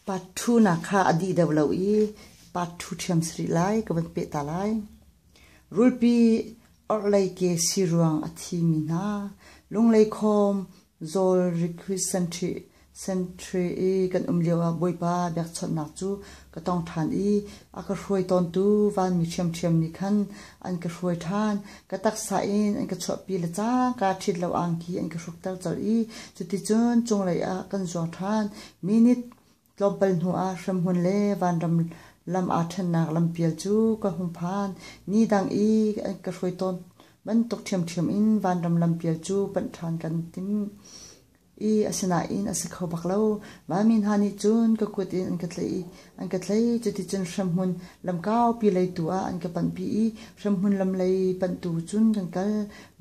Part 2 nak kha a dih deuh lo i part 2 ṭhiam si rih lai ka van peh ta lai. Rulpi orhlei ke si ruang a thimi hna lunglei khawm zawl requisentry sentry i kan um lio ah Bawipa biakchawnhnak cu ka tong ṭhan i a ka hruai tawntu vanmi ṭhiamṭhiam nih khan an ka hruai ṭhan. Ka taksa in an ka chuahpi le cangka ṭhit lo angki an ka hrukter colh i cuticun cunglei ah kan zuang ṭhan. Minute tlawmpal hnu ah hremhmun le vanram lam aa ṭhennak lampial cu ka hung phan. Ni dang i an ka hruai tawn bantuk ṭhiamṭhiam in vanram lampial cu panh ṭhan kan tim. I asinain a si kho bak lo. Vanmi hna nih cun ka kut in an ka tlaih i an ka tlaih. Cuticun hremhmun lam kaupi lei tu ah an ka panhpi i hremhmun lam lei panhtu cun kan kal.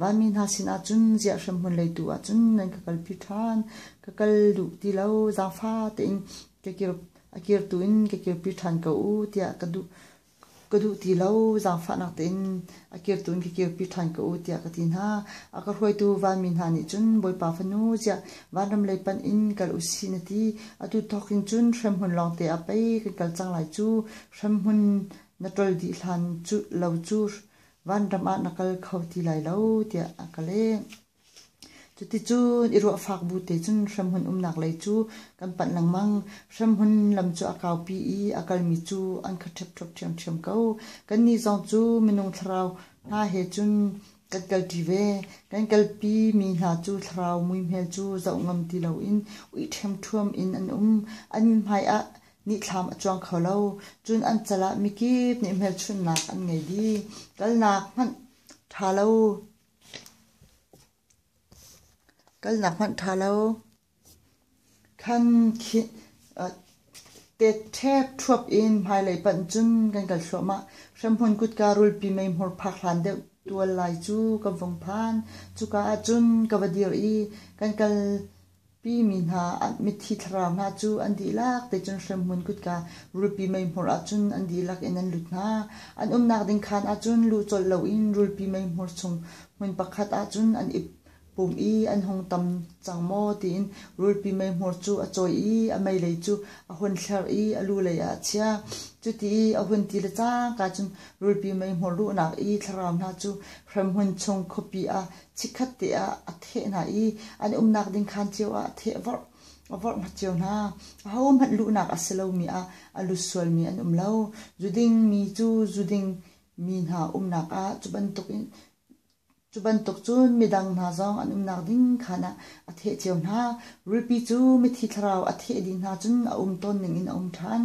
Vanmi hna sinah cun ziah hremhmun lei tu ah cun nan ka kalpi ṭhan. Ka kal duh ti lo. Zaangfah tein ka kir a kirtu in ka kirpi ṭhan ko u tiah ka duh. Ka duh ti lo, zaangfahnak tein a kirtu in ka kirpi ṭhan ko u tiah ka ti hna. A ka hruaitu vanmi hna nih cun Bawipa fanu ziah vanram lei panh in kal u sih na ti. Atu thawk in cun hremhmun lawngte ah pei kan kal cang lai cu. Hremhmun na ṭol dih hlan cu lo cu vanram ah na kal kho ti lai lo tiah a ka leh. Cuticun i ruahfak bu te cun hremhmun umnak lei cu kan panh lengmang. Hremhmun lam cu a kaupi i a kalmi cu an kha ṭhepṭhuap ṭhiamṭhiam ko. Kannih zong cu minung thlarau hna he cun kan kalṭi ve. Kan kalpi mi hna cu thlarau muihmel cu zoh ngam ti loin uih ṭhiamṭhuam in an um. An hmai ah nithlam a cuang kho lo. Cun an cal ah mikip nih hmelchunhnak an ngei dih. Kalnak hmanh ṭha lo. Kalnak hmanh ṭha lo. Khan khi tet ṭhep in hmailei panh cun kan kal thluahmah. Hremhmun kutka rulpi meihmur phak hlan deuh tual lai cu ka vung phan. Cuka ahcun ka va dir i kan kal Pimi hna mithi thlarau hna cu an dihlak te cun hremhmun kutka rulpi meihmur ah cun an dihlak in an lut hna. An umnak ding khaan ah cun luh colh loin rulpi meihmur chung hmun pakhat ah cun an i pum i an hung tam cang maw tiin rulpi meihmur cu a cawi i a meilei cu a hun thler i a lu lei ah a chiah. Cuti i a hun ti le cangka cun rulpi meihmur luhnak i thlarau hna cu hremhmun chung khuapi ah chikkhat te ah a theh hna i an umnak ding khaan cio ah a theh vorh a vorh hna cio hna. Ahohmanh luhnak a si lomi ah a lut sualmi an um lo. Zuding mi cu zuding mi hna umnak ah cu bantuk in Cu bantuk cun midang hna zong an umnak ding khaan ah a theh cio hna. Rulpi cu mithi thlarau a theh dih hna cun a um tawn ning in a um ṭhan.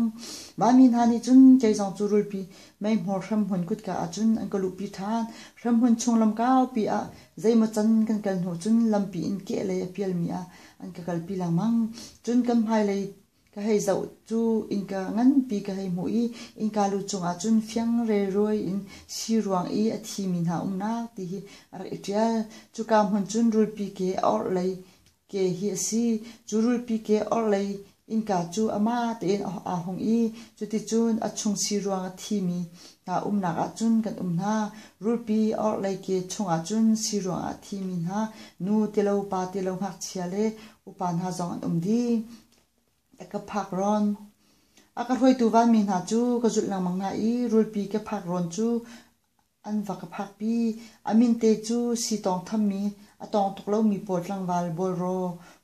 Vanmi hna nih cun kei zong cu rulpi meihmawr hremhmun kutka ah cun an ka luhpi ṭhan. Hremhmun chung lam kaupi ah zeimaw can kan kal hnu cun lampi in kehlei a pialmi ah an ka kalpi lengmang. Cun kan hmailei ka hei zoh cu innka nganpi ka hei hmuh i innka lu cungah cun fiang relruai in si ruang i a thimi hna umnak ti hi a rak i ṭial. Cuka hmun cun rulpi ke a orhlei ke hi a si. Cu rulpi ke orhlei innka cu amah tein aa hung i cuticun a chung si ruang a thimi hna umnak ah cun kan um hna. Rulpi orhlei ke chungah cun si ruangah a thimi hna nu tilo pa tilo ngakchia le upa hna zong an um dih. A ka phak rawn. A ka hruaitu vanmi hna cu ka zulh lengmang hna i rulpi ka phak rawn cu an va ka phakpi. A min te cu sitawng thammi, a tawng tuk lomi pawl tlangval bawlraw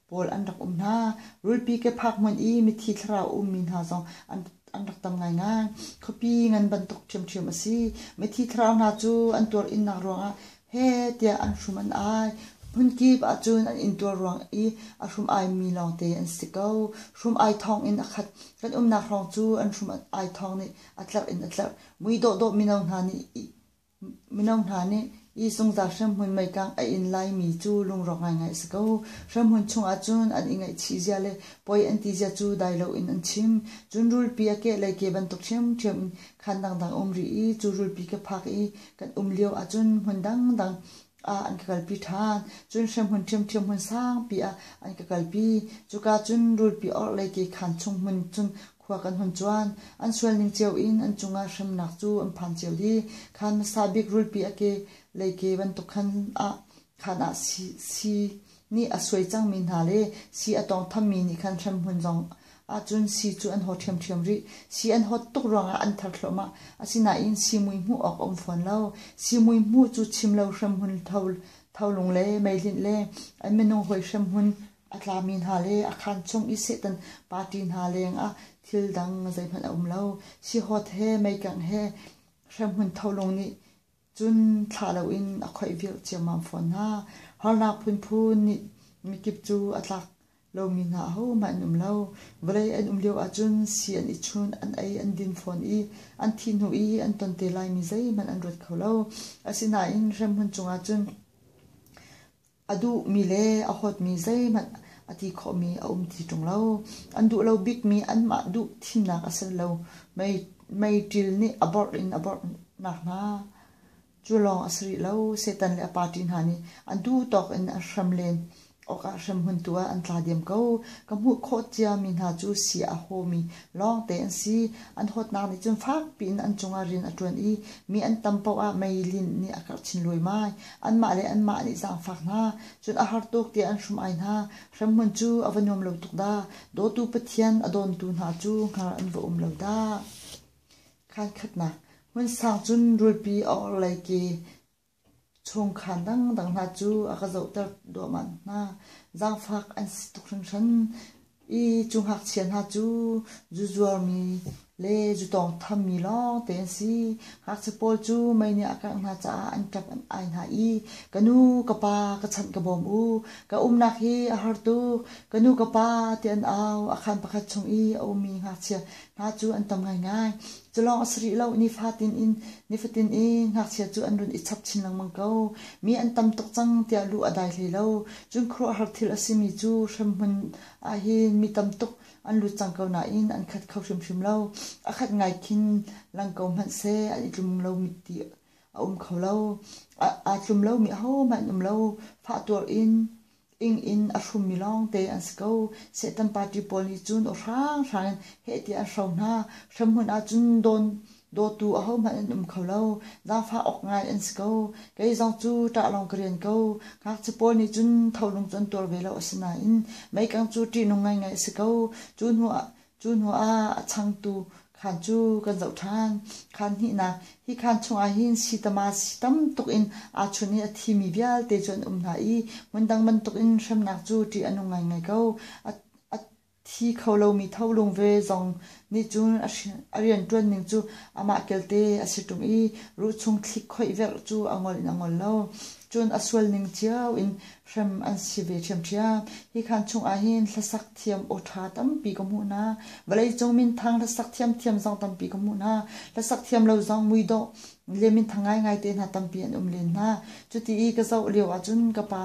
pawl an rak um hna. Rulpi ka phak hmun i mithi thlarau ummi hna zong an an rak tam ngaingai. Khuapi ngan bantuk ṭhiamṭhiam a si. Mithi thlarau hna cu an tuar innak ruangah he tiah an hrum an ai. Hmunkip ahcun an intuar ruang i a hrum aimi lawngte an si ko. Hrum ai thawng in a khat. Kan umnak hrawng cu an hrum ai thawng nih a tlerh in a tlerh. Mui dawhdawh mino hna nih mino hna nih i zungzal hremhmun meikang a inn laimi cu lungrawk ngaingai a si ko. Hremhmun chung ahcun an i ngaihchih zia le poi an ti zia cu dai loin an chim. Cun rulpi a kehlei ke bantuk ṭhiamṭhiam in khaan dangdang a um rih i cu rulpi ka phak i kan um lio ahcun hmun dangdang ah an ka kalpi ṭhan. Cun hremhmun ṭhiamṭhiam hmun sangpi ah an ka kalpi. Cuka cun rulpi orhlei ke khaan chung hmun cun khua kan hun cuan. An sualning cio in an cungah hremnak cu an phan cio dih. Khaan hmasa bik rulpi a ke lei ke bantuk khan ah khaan ah si, si nih a suai cangmi hna le si a tawngthammi nih khan hremhmun zong ahcun sii cu an haw ṭhiamṭhiam rih. Sii an hawt tuk ruangah an thar thluahmah. Asinain siimui hmuh awk a um fawn lo. Siimui hmuh cu chim lo hremhmun tholung le meilinh le an minung hawi hremhmun a tlami hna le a khaan chung i Satan party hna lengah thil dang zeihmanh a um lo. Sihawt he meikangh he hremhmun tholung nih cun thlah loin a khoih virh ciammam fawn hna. Harnak phunphun nih mikip cu a tlak lomi hna ahohmanh an um lo. Vawlei an um lio ahcun si an i chun, an ei, an din fawn i an thih hnu i an ton te laimi zeihmanh an ruat kho lo. Asinain hremhmun cungah cun a duhmi le a hawtmi zeihmanh a ti khawhmi a um ti ṭung lo. An duh lo bikmi anmah duh thimnak a si lo. Meiṭil nih a borh in a borhnak hna. Cu lawng a si rih lo, Satan le a party hna nih an duh tawk in an hrem len awkah hremhmun tu ah an tla diam ko. Ka hmuh khawh ciami hna cu si a hawmi lawngte an si. An hawtnak nih cun fakpi in an cungah rian a ṭuan i mi an tam paoh ah meilinh nih a karh chin luaimai. Anmah le anmah nih zaangfak hna, cun a har tuk tiah an hrum ai hna. Hremhmun cu a va nuam lo tuk dah! Dawtu Pathian a dawntu hna cu hngar an va um lo dah! Khaan khatnak hmun sang cun rulpi a orhlei ke chung khaan dangdang hna cu a ka zohter duahmah hna. Zaangfak an si tuk hringhran i cu ngakchia hna cu zu zuarmi le zu tawng thammi lawngte an si. Ngakchia pawl cu mei nih a kangh hna caah an ṭap an ai hna i ka nu ka pa ka chanh ka bawm u, ka umnak hi a har tuk, ka nu ka pa ti an au. A khaan pakhat chung i a ummi ngakchia Hna cu an tam ngaingai. Cu lawng a si rih lo, nifatin in nifatin in ngakchia cu an run i chap chin lengmang ko. Mi an tam tuk cang tiah luh a dai hlei lo. Cun khuaruahhar thil a simi cu hremhmun ah hin mi tam tuk an lut cang ko nain an khat kho hrimhrim lo. A khat ngai khin lang ko hmanh seh an i tlum lo ti a um kho lo. Aa tlum lomi ahohmanh an um lo. Fah tuar in ing in a hrummi lawngte an si ko. Satan party pawl nih cun aw hranghrang in heh tiah an hro hna. Hremhmun ah cun dawn dawtu ahohmanh an um kho lo. Zaangfah awk ngai an si ko. Kei zong cu ṭah lawng ka rian ko. Ngakchia pawl nih cun tholung cu an tuar ve lo asinain meikang cu ṭihnung ngaingai a si ko. Cu hnu ah Cu hnu ah a changtu khaan cu kan zoh ṭhan. Khaan hnihnak, hi khaan chungah hin sitama si tam tuk in aa chun i a thimi vialte cu an um hna i hmundang bantukin hremnak cu ṭih a nung ngaingai ko. A thi kho lomi tholung ve zong nih cun a rianṭuan ning cu amah kelte a si ṭung i ruh chung thlik khoih verh cu a ngol in a ngol lo. Cun a sual ning cio in hrem an si ve ṭhiamṭhiam. Hi khaan chungah hin hlasak thiam aw ṭha tampi ka hmuh hna. Vawleicung minthang hlasak thiamthiam zong tampi ka hmuh hna. Hlasak thiam lo zong muidawh le minthang ngaingai te hna tampi an um len hna. Cuti i ka zoh lio ahcun ka pa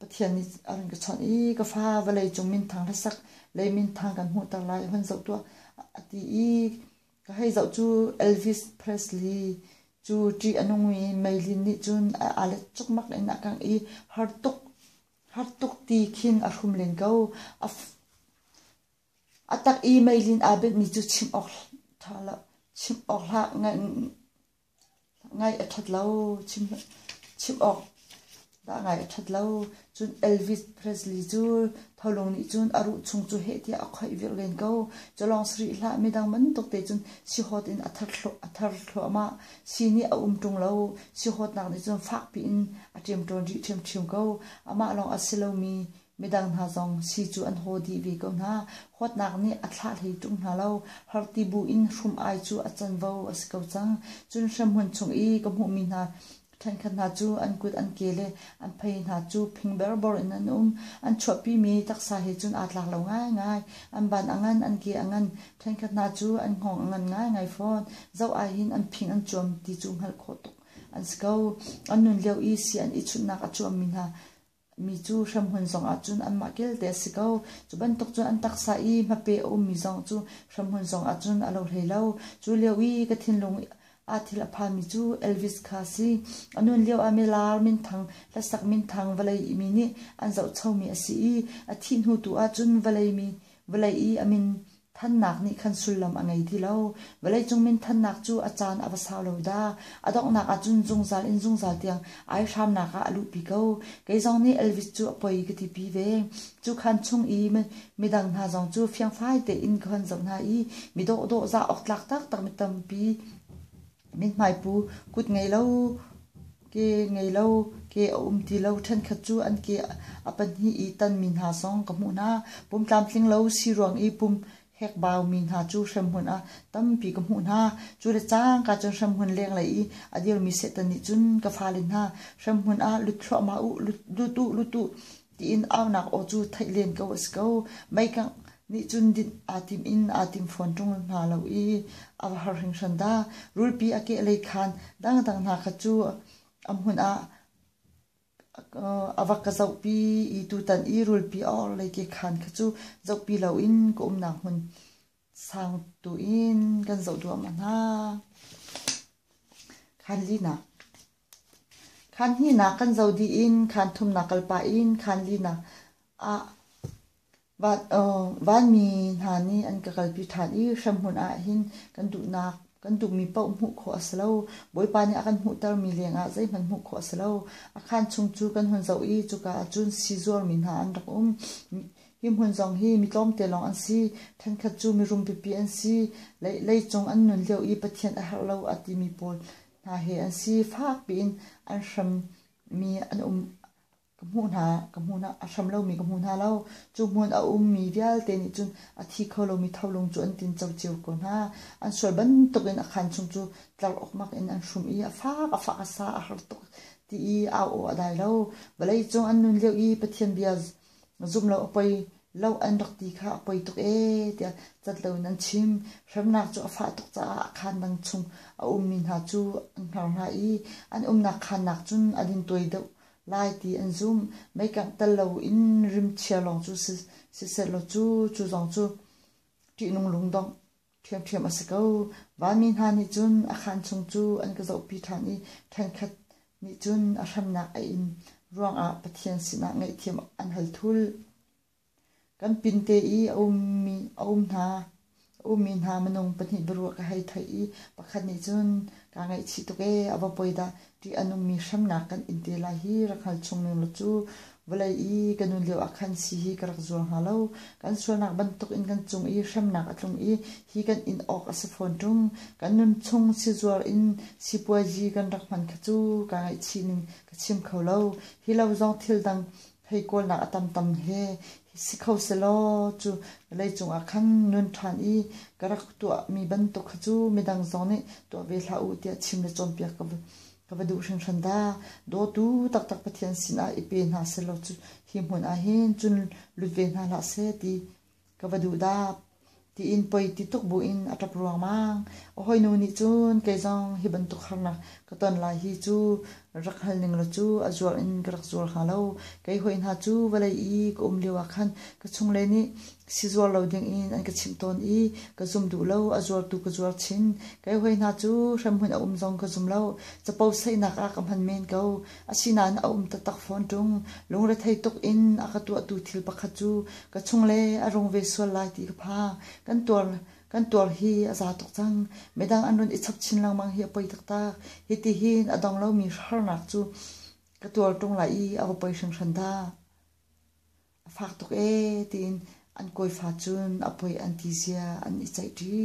Pathian nih a run ka chawnh i ka fa vawleicung minthang hlasak lei minthang kan hmuhter lai hun zoh tuah a ti i ka hei zoh cu Elvis Presley cu ṭih a nungmi meilin nih cun a alet cukmak in a kangh i har tuk har tuk ti khin a hrum len ko. A tak i meilin aa benhmi cu chim awk ṭha lo, chim awk hlah ngaih a ṭhat lo, chim awk dah ngai a ṭhat lo. Cun Elvis Presley cu tholung nih cun a ruh chung cu heh tiah a khoih virh len ko. Cu lawng si rih hlah, midang bantuk te cun sihawt in a thar thluahmah. Si nih a um ṭung lo. Sihawtnak nih cun fakpi in a ṭemṭawn rih ṭhiamṭhiam ko. Amah lawng a si lomi midang hna zong si cu an haw dih ve ko hna. Huatnak nih a thlah hlei ṭung hna lo. Harti bu in hrum ai cu a canvo a si ko cang. Cun hremhmun chung i ka hmuhmi hna Ṭhenkhat hna cu an kut an ke le an phei hna cu phing berbor in an um. An chuahpimi taksa he cun aa tlak lo ngaingai. An ban a ngan, an ke a ngan. Ṭhenkhat hna cu an hngawng a ngan ngaingai fawn. Zoh ahhin an phing an cuam ti cu hngalh khawh tuk an si ko. An nun lio i si an i chunhnak a cuammi hna mi cu hremhmun zong ah cun anmah kelte a si ko. Cu bantuk cun an taksa i hmape a ummi zong cu hremhmun zong ah cun a lo hlei lo. Cu lio i ka thinlung ah thil a phanmi cu Elvis kha a si. A nun lio ah milar minthang, hlasak minthang vawlei mi nih an zohchomi a si i a thih hnu tu ah cun vawlei mi vawlei i a min Thannak nih khan sullam a ngei ti lo. Vawleicung minthannak cu a caan a va sau lo dah. A donghnak ah cun zungzal in zungzal tiang ai hramnak ah a luhpi ko. Kei zong nih Elvis cu a poi ka tipi ve. Cu khan chung i midang hna zong cu fiangfai tein ka hon zoh hna i mi dawhdawh zah awk tlak taktak mi tampi mithmai pu kut ngei lo ke ngei lo ke a um ti lo ṭhenkhat cu an ke a pahnih i tanmi hna zong ka hmuh hna. Pum tlamtling lo si ruang i pum hekbau mi hna cu hremhmun ah tampi ka hmuh hna. Cu le cangka cun hremhmun lenglei i a dirmi Satan nih cun ka fale hna hremhmun ah lut thluahmah u, lut u, lut u tiin aunak aw cu theih len ko a si ko. Meikangh nih cun dinh aa tim in aa tim fawn ṭung hna lo i a va har hringhran dah. Rulpi a kehlei khaan dangdang hna kha cu a hmun ah a va ka zohpi i tutan i rulpi a orhlei ke khaan kha cu zohpi loin ka umnak hmun sang tu in kan zoh duahmah hna. Khaan linak Khaan hnihnak kan zoh dih in khaan thumnak kal pah in khaan linak ah vanmi hna nih an ka kalpi ṭhan i hremhmun ah hin kan duhnak kan duhmi paoh hmuh khawh a si lo. Bawipa nih a kan hmuhtermi lengah zeihmanh hmuh khawh a si lo. A khaan chung cu kan hun zoh i cuka ah cun sii zuarmi hna an rak um. Hi hmun zong hi mi tlawmte lawng an si. Ṭhenkhat cu mirum pipi an si. Leicung an nun lio i Pathian a herh lo a timi pawl hna he an si. Fak piin an hrammi an um ka hmuh hna ka hmuh hna a hram lomi ka hmu hna lo. Cu hmun a ummi vialte nih cun a thi kho lomi tholung cu an tinco cio ko hna. An sual bantukin a khaan chung cu tlar awkmak in an hrum i a fak a fak a sa a har tuk ti i au aw a dai lo. Vawlei cung an nun lio i Pathian bia zum lo a poi lo an rak ti kha a poi tuk ee tiah cat loin an chim. Hremnak cu a fah tuk caah a khaan dang chung a ummi hna cu an hngar hna i an umnak khaannak cun a dintuai deuh lai ti an zumh. Meikangh tel loin rimchia lawng cu sisehlaw cu cu zong cu ṭihnung lungdongh ṭhiamṭhiam a si ko. Vanmi hna nih cun a khaan chung cu an ka zohpi ṭhan i ṭhenkhat nih cun a hremnak a in ruangah Pathian sinah ngaihthiam an hal thul. Kan pinte i a ummi a um hna a ummi hna minung pahnih biaruah ka hei theih i pakhat nih cun kaa ngaihchih tuk ee a va poi dah ṭih a nungmi hremnak kan in te lai hi rak hngal chung ning law cu vawlei i ka nun lio ah khan si hi ka rak zuar hnga lo. Kan sualnak bantuk in kan cung i hremnak a tlung i hi kan in awk a si fawn ṭung. Kan nun chung sizuar in sipuazi kan rak hman kha cu kaa ngaihchih ning ka chim kho lo. Hi lo zong thil dang hei kawlnak a tamtam he si kho selaw cu leicung ah khan nun ṭhan i ka rak tuahmi bantuk kha cu midang zong nih tuah ve hlah u tiah chim le cawnpiak ka va duh hringhran dah. Dawtu taktak Pathian sinah i pe hna selaw cu hi hmun ah hin cun lut ve hna hlah seh ti ka va duh dah. Tiin poi ti tuk buin a ṭap ruangmang. A hawinu nih cun kei zong hi bantuk harnak ka ton lai hi cu rak hal ning law cu a zuar in ka rak zuar hnga lo. Kei hawi hna cu vawlei i ka um lio ah khan ka chungle nih si zuar lo dingin an ka chimh tawn i ka zum duh lo, a zuartu ka zuar chin. Kei hawi hna cu hremhmun a um zong ka zum lo. Capo saihnak ah ka hman men ko. Asinain a um taktak fawn ṭung. Lungrethei tuk in a ka tuahtu thil pakhat cu ka chungle a rung ve sual lai ti ka phang. Kan tuar kan tuar hi a za tuk cang. Midang an run i chap chin lengmang hi a poi taktak. Hiti hin a dong lomi harnak cu ka tuar ṭung lai i a va poi hringhran dah. A fak tuk ee tiin an kawifa cun a poi an ti zia an i ceih ṭi.